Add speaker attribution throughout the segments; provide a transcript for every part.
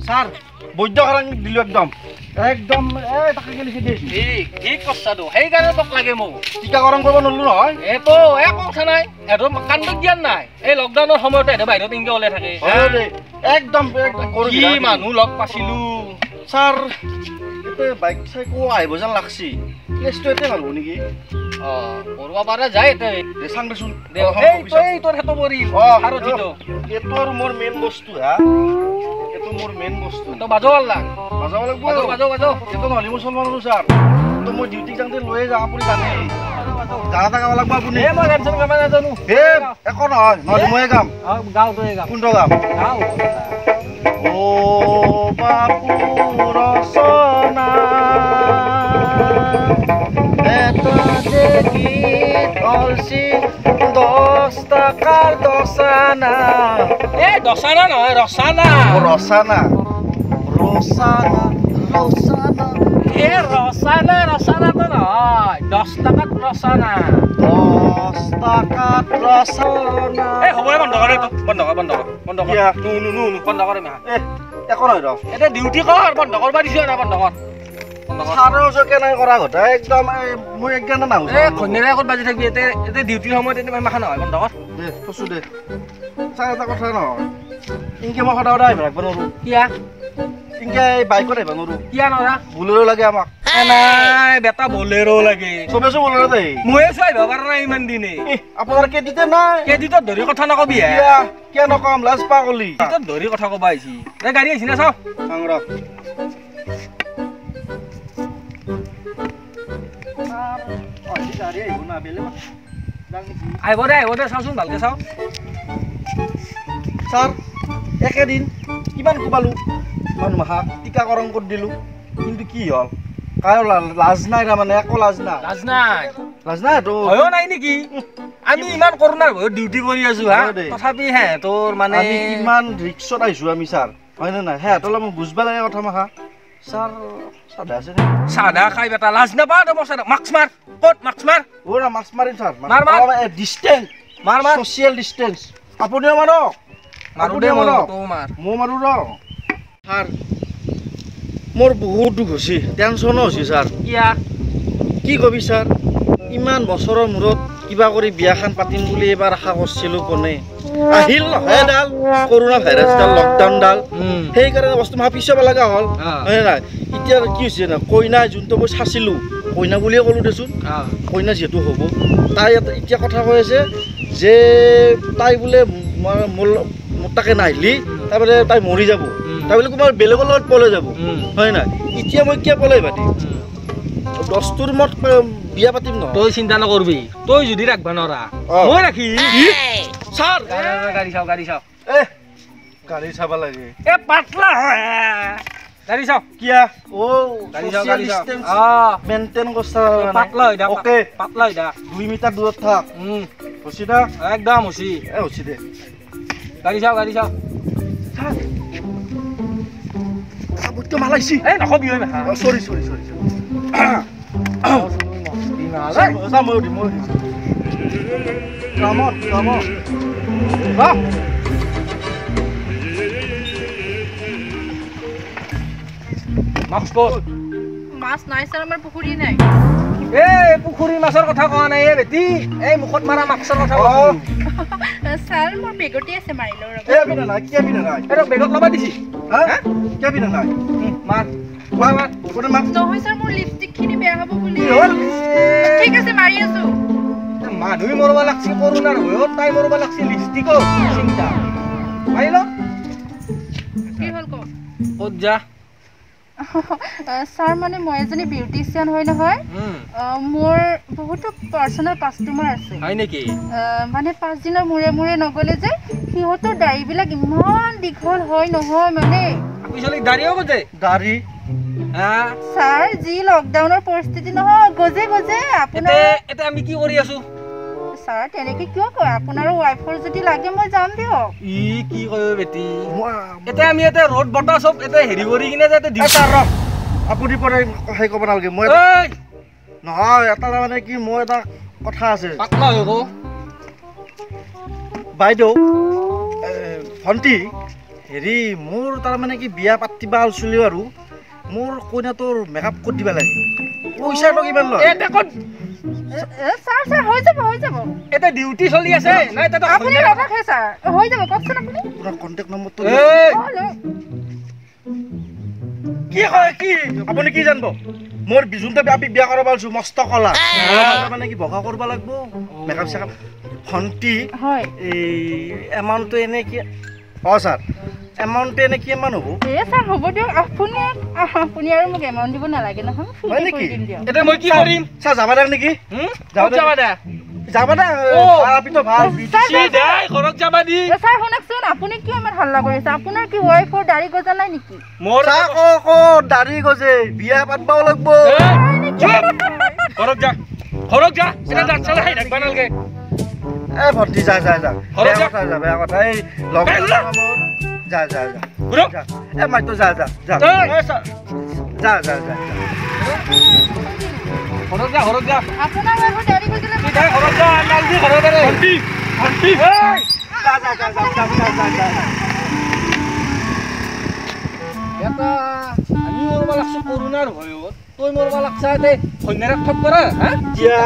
Speaker 1: Sir বৈদ্য কাৰণ দিলো একদম একদম এই তাকে লিখি দিছো।
Speaker 2: ঠিক ঠিক কৰছা তো, সেইকাৰণে তোক লাগে মোক।
Speaker 1: টীকাকৰণ কৰিব নলো নহয়।
Speaker 2: এতো একো কথা নাই, এতো কাণ্ড জ্ঞান নাই। এই লকডাউনৰ সময়তে এতো বাহিৰত ইনকে ওলাই থাকে।
Speaker 1: একদম
Speaker 2: কি মানুহ লগ পাইছিলো।
Speaker 1: ছাৰ এতে বাইক চাইকো আহিব যেন লাগছি, প্লেচটো এতে ভাল হ'ব নেকি?
Speaker 2: অ কৰবা পাৰা যায় এতে।
Speaker 1: দে চাং দেচোন।
Speaker 2: এই তোৰ সেইটো পৰিল সাৰথিটো।
Speaker 1: এইটো আৰু মোৰ মেইন বস্তু হা, এইটো মোৰ মেইন বস্তু।
Speaker 2: তই বাজাব লাগ,
Speaker 1: বাজাব লাগিব।
Speaker 2: বাজাও বাজাও বাজাও।
Speaker 1: এইটো নহ'লে মই চলব নোৱাৰো ছাৰ। তো মই ডিউটিত যাওঁতে লৈয়ে যাওঁ, আপুনি জানে। গান এটা গাব লাগিব আপুনি।
Speaker 2: মই গান চান গাব নাজানো।
Speaker 1: এ একো নহয়, নহ'লে ময়ে গাম।
Speaker 2: গাওঁ, তয়ে গাম।
Speaker 1: কোনটো গাম?
Speaker 2: গাওঁ।
Speaker 1: অ বাপু ৰচনা এটা যে গীত অলছি 10 টাকাৰ দচানা।
Speaker 2: এই দচানা নহয়, ৰচানা।
Speaker 1: ৰচানা ৰচানা ৰচানা।
Speaker 2: এ ৰচানা ৰচানাটো নহয়, 10 টকাত ৰচানা।
Speaker 1: 10 টকাত ৰচনা।
Speaker 2: এই হ'ব, বন্ধ কৰ, বন্ধ কৰ, বন্ধ কৰ, বন্ধ কৰ। নু নু নু নু বন্ধ কৰ।
Speaker 1: একো নহয় ৰ,
Speaker 2: এতিয়া ডিউটি কৰ, বন্ধ কৰবা দিছো না, বন্ধ কৰ।
Speaker 1: ছাৰৰ ওচৰকে নাই কৰা কথা একদম। মই একদম নাহো।
Speaker 2: এই ঘৈণীয়েৰে ক'ত বাজি থাকিবি এতিয়া? এতিয়া ডিউটিৰ সময়ত এতিয়া মাখা নহয়, বন্ধ কৰ।
Speaker 1: দে থৈছো দে। ছাৰ এটা কথা নহয়, ইনকে মই সদায় সদায় আহিব ৰাখিব নোৱাৰো।
Speaker 2: কিয়া?
Speaker 1: ইনকে এই বাইকত আহিব নোৱাৰো।
Speaker 2: কিয়া নোৱাৰা?
Speaker 1: বলেৰো লাগে আমাক।
Speaker 2: নাই বেটা, বলেৰো লাগে।
Speaker 1: চবে চব বলেৰো দেই।
Speaker 2: ময়ে চোৱা আহিব পৰা নাই ইমান দিনে।
Speaker 1: আপোনাৰ কেইদিতে নাই?
Speaker 2: কেইদিনত ধৰি কথা নকবি হে।
Speaker 1: কিয় নকম, লাজ পা কলি।
Speaker 2: ধৰি কথা কবা আহিছি। এই গাড়ী আহিছি না চাওঁ।
Speaker 1: চাং ৰ।
Speaker 2: আহিব দে, আহিব দে, চাওচোন ভালকে চাওঁ।
Speaker 1: ছাৰ একেদিন কিমান কোবালো মানুহ মাখাক, টীকাকৰণ কৰি দিলো, কিন্তু কি হ'ল, কাৰো লাজ নাই, তাৰমানে একো লাজ নাই।
Speaker 2: লাজ নাই,
Speaker 1: লাজ নাই তো
Speaker 2: ভয়ো নাই নেকি? আমি ইমান কৰোণাৰ ভয়ত ডিউটি কৰি আছো হা, তথাপি হে তোৰ মানে
Speaker 1: আমি কিমান ৰিক্সত আহিছো আমি ছাৰ, হয় নে নাই? সিহঁতৰ মোক বুজবা লাগে কথা মাখা। ছাৰ চাধা আছে নে?
Speaker 2: চাধা খাই বেটা লাজ নাপা তই? মই চাধা মাস্ক মাৰ, ক'ত মাস্ক মাৰ?
Speaker 1: অ মাস্ক মাৰিম ছাৰ,
Speaker 2: মাৰ মাৰ,
Speaker 1: ডিষ্টেঞ্চ
Speaker 2: মাৰ মাৰ,
Speaker 1: ছ'চিয়েল ডিষ্টেঞ্চ। আপুনিও মাৰক,
Speaker 2: মাৰো দে, মাৰক, মাৰ,
Speaker 1: মই মাৰো ৰ। ছাৰ মোৰ বহুত দুখ হৈছে, টেনশ্যনো হৈছে ছাৰ।
Speaker 2: কিয়া?
Speaker 1: কি কবি ছাৰ, ইমান বছৰৰ মূৰত কিবা কৰি বিয়াখন পাতিম বুলি এইবাৰ আশা কৰিছিলোঁ, কোনে আহিল নহয় এডাল কৰোণা ভাইৰাছডাল, লকডাউনডাল, সেইকাৰণে বস্তু মাহ পিছাব লগা হ'ল, হয়নে নাই? এতিয়া কি হৈছে না, কইনা যোনটো মই চাইছিলোঁ, কইনা বুলিয়ে ক'লোঁ দেচোন, কইনা যিহেতু হ'ব, তাই এতিয়া কথা কৈ আছে যে তাই বোলে মোৰ তাকে নাহিলি তাই বোলে তাই মৰি যাব, তাই বোলে কোনোবা বেলেগৰ লগত পলাই যাব, হয় নাই? এতিয়া মই কিয় পলাই পাতিম? দস্তুৰ মত বিয়া পাতিম ন।
Speaker 2: তই চিন্তা নকৰবি, তই যদি ৰাখবা নৰা মই ৰাখি।
Speaker 1: ছাৰ
Speaker 2: গাড়ী চাওঁ, গাড়ী চাওঁ।
Speaker 1: এ গাড়ী চাব লাগে।
Speaker 2: এ পাতলা গাড়ী চাওঁ।
Speaker 1: কিয়া? অ
Speaker 2: গাড়ী চাওঁ, গাড়ী চাওঁ।
Speaker 1: মেইনটেইন কৰছা
Speaker 2: পাতলা হৈ থাক।
Speaker 1: ওকে,
Speaker 2: পাতলা হৈ থাক,
Speaker 1: 2 মিটাৰ দূৰত থাক। হৈছি না?
Speaker 2: একদম হৈছি।
Speaker 1: এ হৈছি দে।
Speaker 2: গাড়ী চাওঁ, গাড়ী চাওঁ।
Speaker 1: ছাৰ কাপোৰটো মালাইছি।
Speaker 2: এই নকবি ঐ।
Speaker 1: চৰি চৰি চৰি। মই দিম, মই দিম। কামত কামত।
Speaker 2: মাছ ক'ত?
Speaker 3: মাছ নাই ছাৰ, আমাৰ পুখুৰী নাই।
Speaker 2: এই পুখুৰী মাছৰ কথা কোৱা নাই এই বেটি, এই মুখত মাৰা মাছৰ কথা কৈছো।
Speaker 3: ছাৰ মোৰ বেগতে আছে, মাৰি লওঁ ৰ'ব।
Speaker 1: এই পিনে নাই, কিয় পিনে নাই?
Speaker 2: এই বেগত ল'বা দিছি।
Speaker 1: হা, কিয় পিনে নাই?
Speaker 2: মাৰ
Speaker 1: মাৰ মাৰ, কোনে মাৰ?
Speaker 3: নহয় ছাৰ, মোৰ লিপষ্টিকখিনি বেয়া হ'ব বুলি। ঠিক আছে, মাৰি আছো।
Speaker 2: মানুহে মৰবা লাগছি কৰোণাৰ ভয়ত, তাই মৰবা লাগছি লিপষ্টিকত। চিন্তা মাৰি ল।
Speaker 3: কি হ'ল ক?
Speaker 2: ক'ত যা?
Speaker 3: ছাৰ মানে মই এজনী বিউটিচিয়ান হয় নহয়, মোৰ বহুতো পাৰ্চনেল কাষ্টমাৰ আছে।
Speaker 2: হয় নেকি?
Speaker 3: মানে 5 দিনৰ মূৰে মূৰে নগ'লে যে সিহঁতৰ দাড়িবিলাক ইমান দীঘল হয় নহয়। মানে
Speaker 2: দাড়িও গজে?
Speaker 1: দাড়ি
Speaker 3: ছাৰ, যি লকডাউনৰ পৰিস্থিতি নহয়, গজে গজে। আপোনাৰ
Speaker 2: এতিয়া আমি কি কৰি আছো
Speaker 3: ছাৰ? তেনেকে কিয় কয়? আপোনাৰো ৱাইফৰ যদি লাগে মই যাম দিয়ক।
Speaker 2: ই কি কয় বেটি, এতিয়া আমি এতিয়া ৰ'দ বতাহ চব এতিয়া হেৰি কৰি কিনে যে
Speaker 1: আপুনি পৰে সেই ক'ব নালাগে। মই নহয় এটা মানে কি, মোৰ এটা কথা আছে।
Speaker 2: পাতলা হৈ ক
Speaker 1: বাইদেউ। ভণ্টি হেৰি মোৰ তাৰমানে কি বিয়া পাতিবা আলছিলো আৰু মোৰ কইনাটোৰ মেকআপ কৰি দিবা লাগে। পইচাটো কিমান লয়?
Speaker 3: ছাৰ ছাৰ হৈ যাব হৈ যাব।
Speaker 2: এটা ডিউটি চলি আছে নাই তাতে
Speaker 3: আপুনি নাথাকে ছাৰ হৈ যাব। কওকচোন আপুনি
Speaker 1: আপোনাৰ কণ্টেক্ট নম্বৰটো কি হয় কি আপুনি কি জানিব? মোৰ বিজুনটা আপি বিয়া কৰাব আলছো মস্ত কলা মানে কি বগা কৰিব লাগিব মেকআপ চেকআপ। ভণ্টি
Speaker 3: হয়
Speaker 1: এই এমাউণ্টটো এনে কি? অ ছাৰ এমাউণ্টটো এনে কিমান হ'ব?
Speaker 3: এ ছাৰ হ'ব দিয়ক আপুনি আপুনি আৰু মোক এমাউণ্ট দিব নালাগে নহয়।
Speaker 1: হয় নেকি?
Speaker 2: এতিয়া মই কি কৰিম
Speaker 1: ছাৰ? যাবা দে নেকি?
Speaker 2: যাবা দে
Speaker 1: যাবা দে আপিটো ভাল
Speaker 2: ঘৰত যাবা দি।
Speaker 3: ছাৰ শুনকচোন আপুনি কিয় ইমান হাল্লা কৰি আছে? আপোনাৰ কি ৱাইফৰ দাড়ি গজা নাই নেকি?
Speaker 1: মোৰ ক দাড়ি গজে বিয়া পাতবাও লাগব।
Speaker 2: ঘৰত যা ঘৰত যা এটা দাঁত চালা খাই থাকবা নালগে।
Speaker 1: এ ভণ্টি যা যা যা বেয়া কথা যা বেয়া কথা এই লগ যা যা যা এ মাইতো যা যা যা যা যা যা
Speaker 2: ঘৰত যা ঘৰত যা।
Speaker 3: আপোনাৰ ৱাইফৰ দাড়ি গজিলে
Speaker 2: ঘৰত যা নালদি ঘৰত আৰে ভণ্টি ভণ্টি
Speaker 1: যা যা যা যা যা যা যা।
Speaker 2: এটা আমি মৰবা লাগছো কৰোণাৰ ভয়ত তই মৰবা লাগছা দে ঘৈণীয়েৰক ঠগ কৰা হা?
Speaker 1: কিয়া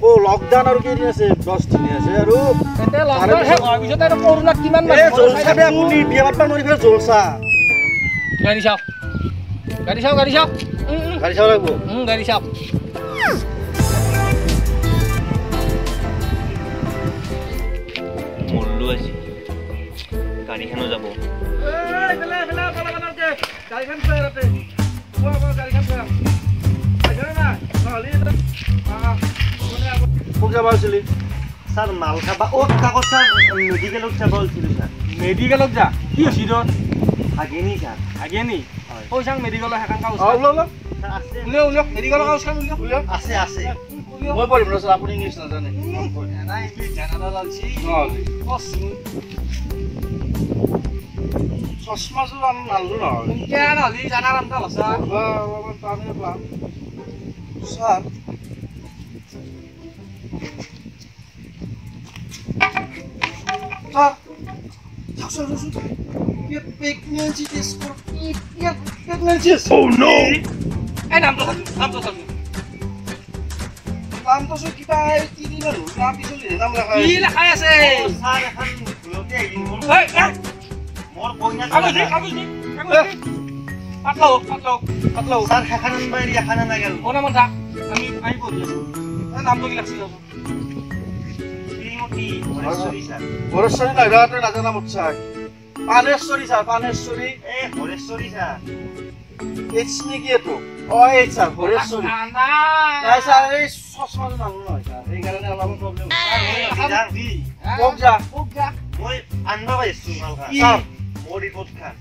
Speaker 1: ও লকডাউন আৰু কেইদিন আছে? 10 দিন আছে আৰু
Speaker 2: এতিয়া লকডাউন শেষ হোৱাৰ পিছত আৰু কৰোণাত কিমান মানুহ
Speaker 1: জলচা দে আপুনি বিয়া পাতবা নোৱাৰি ফেলে জলচা।
Speaker 2: গাড়ী চাওক গাড়ী চাওক গাড়ী চাওক
Speaker 1: গাড়ী চাব লাগিব।
Speaker 2: গাড়ী চাওক।
Speaker 4: মৰলো আজি গাড়ীখনো যাব।
Speaker 5: ছাৰ মাল খাবা অ কাকত ছাৰ মেডিকেলত যাব ওলছিলো ছাৰ।
Speaker 2: মেডিকেলত যা কি হৈছে তোৰ?
Speaker 5: ভাগিনী ছাৰ।
Speaker 2: ভাগিনী? কৈ চাং মেডিকেলৰ সেইখন কাগজ
Speaker 1: উলিয়াও উলিয়াও
Speaker 2: মেডিকেলৰ কাগজখন উলিয়াও।
Speaker 5: আছে আছে
Speaker 1: মই পঢ়িম ন ছাৰ আপুনি ইংলিছ নাজানে।
Speaker 2: নাই ইংলিছ জানা লালছি কচোন
Speaker 1: চশমাযোৰ নাললো নহয়
Speaker 2: কিয় নহ'লি জানা নামটা লছা
Speaker 1: অলপমান টানে পাম ছাৰ। ছাৰ চাওকচোন চাওকচোন প্ৰেগনেঞ্চি টেষ্ট কৰ প্ৰেগনেঞ্চি আছে।
Speaker 4: Oh no!
Speaker 2: এই নামটো নামটো চাচোন
Speaker 1: নামটো চোন কিবা তিনিমান হ'ল নাম পিছত নাম লেখাই
Speaker 2: কি লেখাই আছে
Speaker 5: ছাৰ? এখন ভুলতে আহিল মোৰ কইনা
Speaker 2: কাগজ দি কাগজ দি কাগজ দি পাতলা হোক পাতলা হোক পাতলা হোক
Speaker 5: ছাৰ। সেইখন আনবা এৰি এখন আনা গেল।
Speaker 2: অ নাম থাক আমি আমি পঢ়ি আছো। নামটো কি লাগছিল?
Speaker 5: শ্ৰীমতী হৰেশ্বৰী ছাৰ।
Speaker 1: হৰেশ্বৰী নহয় তই নাজানা মোক ছাৰ। পানেশ্বৰী ছাৰ পানেশ্বৰী।
Speaker 5: এই হৰেশ্বৰী ছাৰ
Speaker 1: এইচ নেকি এইটো? অ এই ছাৰ হৰেশ্বৰী নাই ছাৰ এই চশমাটো নানো নহয় ছাৰ সেইকাৰণে অলপমান প্ৰব্লেম। কওক যা
Speaker 2: কওক যা
Speaker 5: মই আনবা পাইছো মালখা
Speaker 1: ছাৰ।
Speaker 5: মোৰ ৰিপৰ্টখন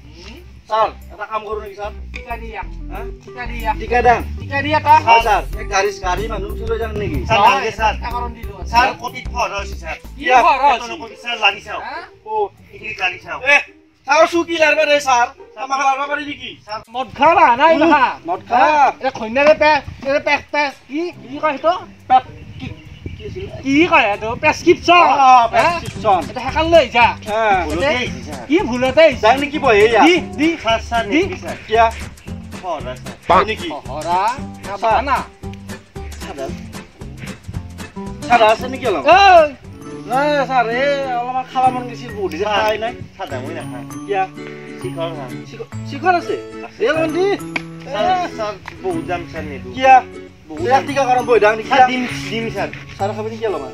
Speaker 1: ছাৰ এটা কাম কৰোঁ নেকি ছাৰ?
Speaker 2: টিকা দিয়া হা টিকা দিয়া
Speaker 1: টিকা দাম
Speaker 2: টিকা দিয়া এটা।
Speaker 1: হয় ছাৰ এই গাড়ী গাড়ী মানুহ উঠি লৈ যাম নেকি
Speaker 5: ছাৰ? নালাগে ছাৰ
Speaker 2: কাৰণ দিলো
Speaker 5: ছাৰ কটিত ফহৰা হৈছে ছাৰ।
Speaker 2: কি ফহৰা হৈছে?
Speaker 5: ছাৰ লাগি চাওক
Speaker 1: অ
Speaker 5: এইখিনি লাগি চাওক।
Speaker 1: এ ছাৰ চু কি লাৰবা দে ছাৰ আমাক লাৰবা পাৰি নেকি?
Speaker 2: মদ খা নাই মাখা
Speaker 1: মদ খা
Speaker 2: এটা ঘৈণীয়েৰে পে পেক পেক কি কি কয় সেইটো
Speaker 1: পেক কি
Speaker 2: কি কয় সেইটো প্ৰেছক্ৰিপশ্যন।
Speaker 1: প্ৰেছক্ৰিপশ্যন
Speaker 2: এটা সেইখন লৈ আহিছা কি ভুলতে আহিছা
Speaker 1: যাং নেকি বহে
Speaker 2: দি দি
Speaker 5: ছাৰ ছাৰ নেকি ছাৰ
Speaker 1: কিয়া
Speaker 5: ফহৰা ছাৰ
Speaker 1: হয় নেকি?
Speaker 2: ফহৰা না বাহানা
Speaker 1: চাদা আছে নেকি অলপ? নাই ছাৰ এই অলপমান খাব মন গৈছিল বহুত দিন খাই নাই।
Speaker 5: চাদা মই নাখাওঁ।
Speaker 1: কিয়া?
Speaker 5: শিখৰ খাম।
Speaker 1: শিখৰ আছে? এই অলপমান দি
Speaker 5: ছাৰ বহুত দাম ছাৰ নিদো।
Speaker 1: কিয়া? বহুত টিকা কাৰণ বৈ দাম নেকি?
Speaker 5: দিম দিম ছাৰ।
Speaker 1: ছাৰ খাবি নেকি অলপমান?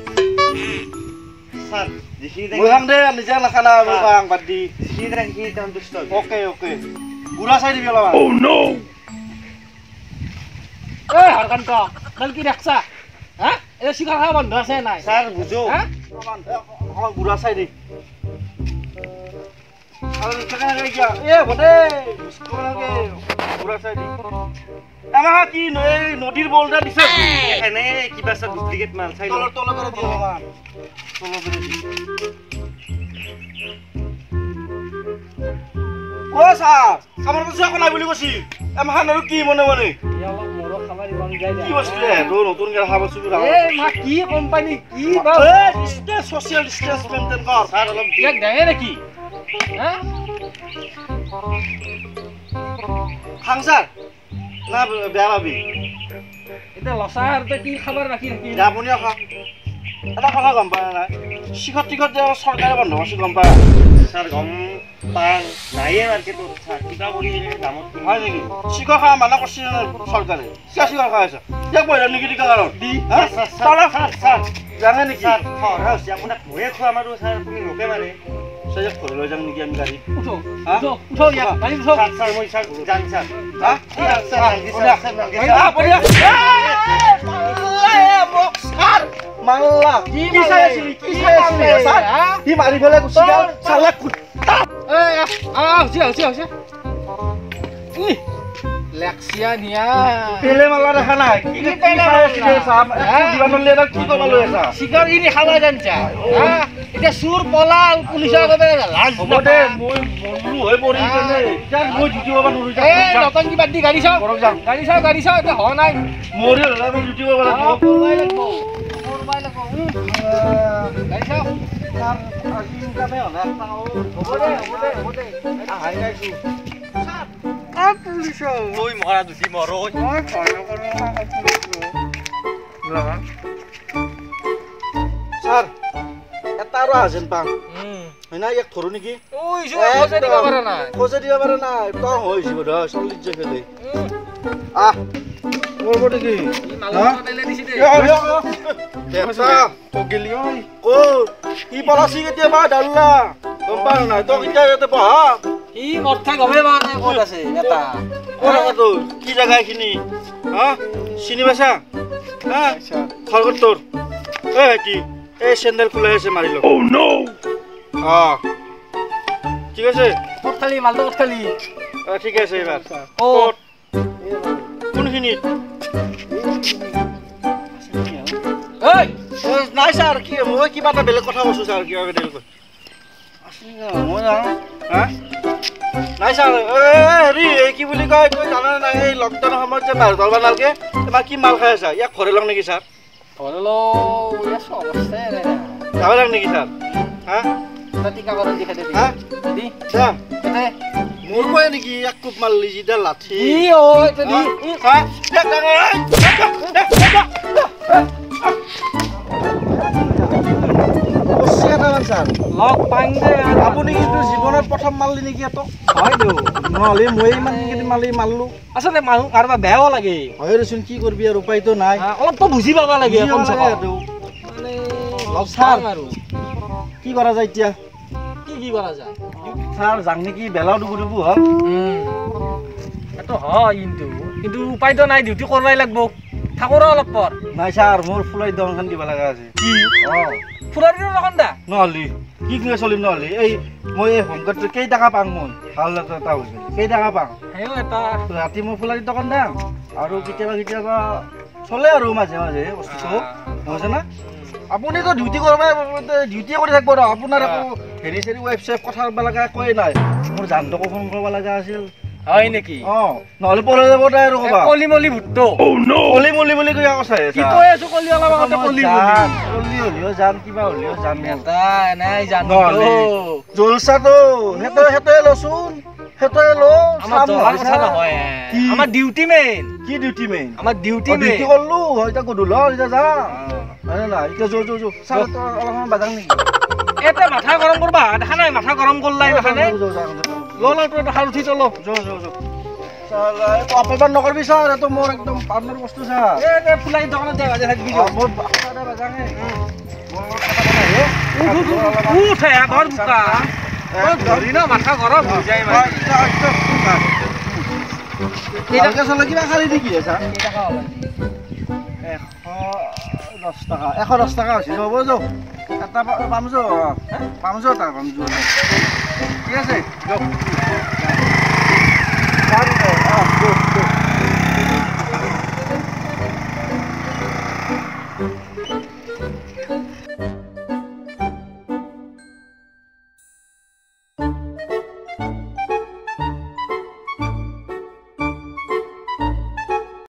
Speaker 5: ছাৰ যিখিনি
Speaker 1: মই খাম দে নিজে নাখানা মই খাম বাদ দি
Speaker 5: যিখিনি দাম সেইখিনি সন্তুষ্ট।
Speaker 1: অ'কে অ'কে বুঢ়া চাই দিবি অলপমান।
Speaker 4: Oh no!
Speaker 2: এই হৰকান্ত কাল কি দেখছা হা? এই শিখৰ খাব বন্ধ আছে নাই
Speaker 5: ছাৰ? বুজো
Speaker 1: অকণমান বুঢ়া চাই দি আমাৰ কি নদীৰ বলটা দিছে
Speaker 5: এনে কিবা ছাৰ ডুপ্লিকেট মাল চাই
Speaker 1: তলৰ তলৰ দি অলপমান তলৰ দি। অ ছাৰ আমাৰ বস্তু একো নাই বুলি কৈছি এমাখান আৰু কি মনে মনে কি বস্তু তোৰ নতুনকে ৰাখা বস্তু
Speaker 2: কি কোম্পানী কি
Speaker 1: ছচিয়েল ডিষ্টেঞ্চ মেইনটেইন কৰ
Speaker 5: ছাৰ অলপ
Speaker 2: ইয়াক দেহে নেকি? হা
Speaker 1: খাং ছাৰ না বেয়া পাবি
Speaker 2: এতিয়া লচা আৰু তই কি খাবাৰ বাকী থাকিল
Speaker 1: আপুনিও খাওক এটা কথা গম পায় নাই শিখৰ টিখৰ যে চৰকাৰে বন্ধ কৰিছে গম পায়
Speaker 5: ছাৰ গম পাং নাইয়ে মাৰ্কেটত ছাৰ কিবা কৰি দামত
Speaker 1: হয় নেকি শিখৰ খাৱা মানা কৰিছে চৰকাৰে কিয় শিখৰ খাই আছে ইয়াক পইচা নেকি টিকা কাৰণ
Speaker 5: দি ছাৰ
Speaker 1: জানে নেকি
Speaker 5: ছাৰ খৰা হৈছে আপোনাক ময়ে খুৱাম আৰু ছাৰ আপুনি লোকে মাৰে
Speaker 1: ছাৰ ইয়াক ঘৰলৈ যাম নেকি আমি গাড়ী
Speaker 2: উঠো উঠো উঠো ইয়াক গাড়ী উঠো
Speaker 5: ছাৰ ছাৰ মই ছাৰ যাম ছাৰ
Speaker 1: হা ছাৰ মাল্লা কি চাই আছিলি কি চাই আছিলি ছাৰ সি মাৰি পেলাই গুচি গ'ল চালা কুত্তা
Speaker 2: এই আ হৈছে হৈছে হৈছে ই লেক্সিয়া নিয়া
Speaker 1: পেলে মাল্লা দেখা নাই কি পেলে চাই আছিলি ছাৰ দিবা নলে এটা কি ক'ব লৈ আছা
Speaker 2: চিকাৰ ইনি খাবা জানছা হা এতিয়া চুৰ পলাল পুলিচৰ আগতে লাজ
Speaker 1: হ'ব দে মই মৰলো হৈ পৰি কেনে এতিয়া মই ডিউটি কৰিব নোৱাৰো
Speaker 2: এই নতংকি বাদ দি গাড়ী চাও
Speaker 1: যাম
Speaker 2: গাড়ী চাও গাড়ী চাও এতিয়া হোৱা নাই
Speaker 1: মৰি হ'লে আমি ডিউটি কৰিব লাগিব
Speaker 2: কৰবাই লাগিব কৰবাই লাগিব গাড়ী চাও
Speaker 1: ছাৰ আজি ইনকামে হোৱা নাই
Speaker 2: হ'ব দে হ'ব দে হ'ব দে
Speaker 1: আহাই নাইছো ছাৰ
Speaker 2: আ পুলিচ
Speaker 5: মই মৰা দুচি মৰো
Speaker 2: মই ভয় নকৰো
Speaker 1: ছাৰ এটা আৰু আহা যেন পাম হয় না ইয়াক ধৰো নেকি খোজে দিব পৰা নাই তই হৈছে বোধ হয় 40 যে ফেলে আহ মৰব নেকি ই পলাচি কেতিয়াবা ডাল্লা গম পা নাই তই কেতিয়া ইয়াতে বহা
Speaker 2: ই মদ খাই গমেই পোৱা নাই ক'ত আছে এটা
Speaker 1: ক'ত আছে তোৰ কি জেগা এইখিনি হা চিনি পাইছা হা ঘৰ ক'ত তোৰ এই ভাইটি এই চেণ্ডেল খোলাই আছে মাৰি লওক অ ঠিক আছে
Speaker 2: ক'ত খালি মালটো ক'ত খালি
Speaker 1: অ ঠিক আছে এইবাৰ ক'ত কোনখিনিত
Speaker 2: ঐ
Speaker 1: নাই ছাৰ কি মই কিবা এটা বেলেগ কথা কৈছোঁ ছাৰ কিবা বেলেগ মই হা নাই ছাৰ হেৰি এই কি বুলি কয় তই জানা নাই এই লকডাউনৰ সময়ত যে বাহিৰ ধৰবা নালাগে তোমাৰ কি মাল খাই আছা ইয়াক ঘৰে লওঁ নেকি ছাৰ
Speaker 2: ঘৰে লওঁ
Speaker 1: যাব লাগে নেকি ছাৰ হা
Speaker 2: টীকাকৰণ দি খেদে
Speaker 1: হা
Speaker 2: দি
Speaker 1: যাম মোৰ পৰাই নেকি এক কোপ মাৰলি যিডাল লাঠি
Speaker 2: ই
Speaker 1: হা
Speaker 2: লগ পাং দে
Speaker 1: আপুনি কিন্তু জীৱনত প্ৰথম মাৰলি নেকি এটো
Speaker 2: হয় দে
Speaker 1: নহ'লে মই ইমান কেইদিন মাৰি মাৰলো
Speaker 2: আচলতে মানুহ কাৰোবাৰ বেয়াও লাগে
Speaker 1: হয় দেচোন কি কৰিবি আৰু উপায়তো নাই
Speaker 2: অলপতো বুজি পাব লাগে কমচে কম মানে লগ পাং আৰু
Speaker 1: কি কৰা যায় এতিয়া
Speaker 2: কি কি কৰা যায়
Speaker 1: ছাৰ যাং নেকি বেলাও ডুবু ডুবু হ'ল
Speaker 2: এইটো হয় কিন্তু কিন্তু উপায়তো নাই ডিউটি কৰবাই লাগব থাকো ৰ অলপ পৰ
Speaker 1: নাই ছাৰ মোৰ ফুলাই দোকানখন দিব লগা আছে কি
Speaker 2: অ ফুলাৰ দোকান দা
Speaker 1: নহ'লে কি কিনে চলিম নহ'লে এই মই এই হোমগাৰ্ডটো কেইটকা পাং মই ভাল এটা হৈছে কেইটকা পাং
Speaker 2: সেও এটা
Speaker 1: ৰাতি মই ফুলাৰী দোকান দাম আৰু কেতিয়াবা কেতিয়াবা চলে আৰু মাজে মাজে বস্তুটো নহৈছে না আপুনিতো ডিউটি কৰিব ডিউটি কৰি থাকিব ৰ আপোনাৰ একো হেৰি চেৰি ৱাইফ চাইফ কথা ক'ব লগা একোৱেই নাই মোৰ জানটোকো ফোন কৰিব লগা আছিল
Speaker 2: হয় নেকি
Speaker 1: অ নহ'লে পলাই যাব তাই আৰু ক'বা
Speaker 2: কলি মলি ভুট্টো
Speaker 1: কলি মলি বুলি কৈ আকৌ চাই
Speaker 2: কি কৈ আছো কলি অলপ আগতে কলি বুলি
Speaker 1: কলি হ'লেও যাম কিবা হ'লেও যাম
Speaker 2: এটা নাই জানো
Speaker 1: জলচাটো সেইটো সেইটোৱে লচোন সেইটোৱে ল
Speaker 2: আমাৰ জলাৰ কথা নহয় আমাৰ ডিউটি মেইন
Speaker 1: কি ডিউটি মেইন
Speaker 2: আমাৰ ডিউটি মেইন
Speaker 1: ডিউটি কৰলো এতিয়া গধূল হ'ল এতিয়া যাম হয় নাই এতিয়া যো যো যো ছাৰ অলপমান বাজাং নেকি
Speaker 2: এটা মাথা গৰম কৰবা দেখা নাই মাথা গৰম কৰলাই দেখা নাই ল ল তই এটা উঠি চলো
Speaker 1: যো যো যো অপমান নকৰবি ছাৰ এইটো মোৰ একদম পাৰ্টনাৰ বস্তু ছাৰ
Speaker 2: এই ফুলাই দোকানত দে বাজে থাকবি
Speaker 1: মোৰ বাচ্চা বাজাঙে
Speaker 2: উঠ ঘৰ বোকা ধৰি ন মাথা গৰম হৈ যায় মানে
Speaker 1: কিবা খালি নেকি ছাৰ 110 টকা 110 টকা হৈছে হ'ব যাওক এটা পাম যাওঁ পাম যাওঁ এটা পাম যাওঁ ঠিক আছে যাওক।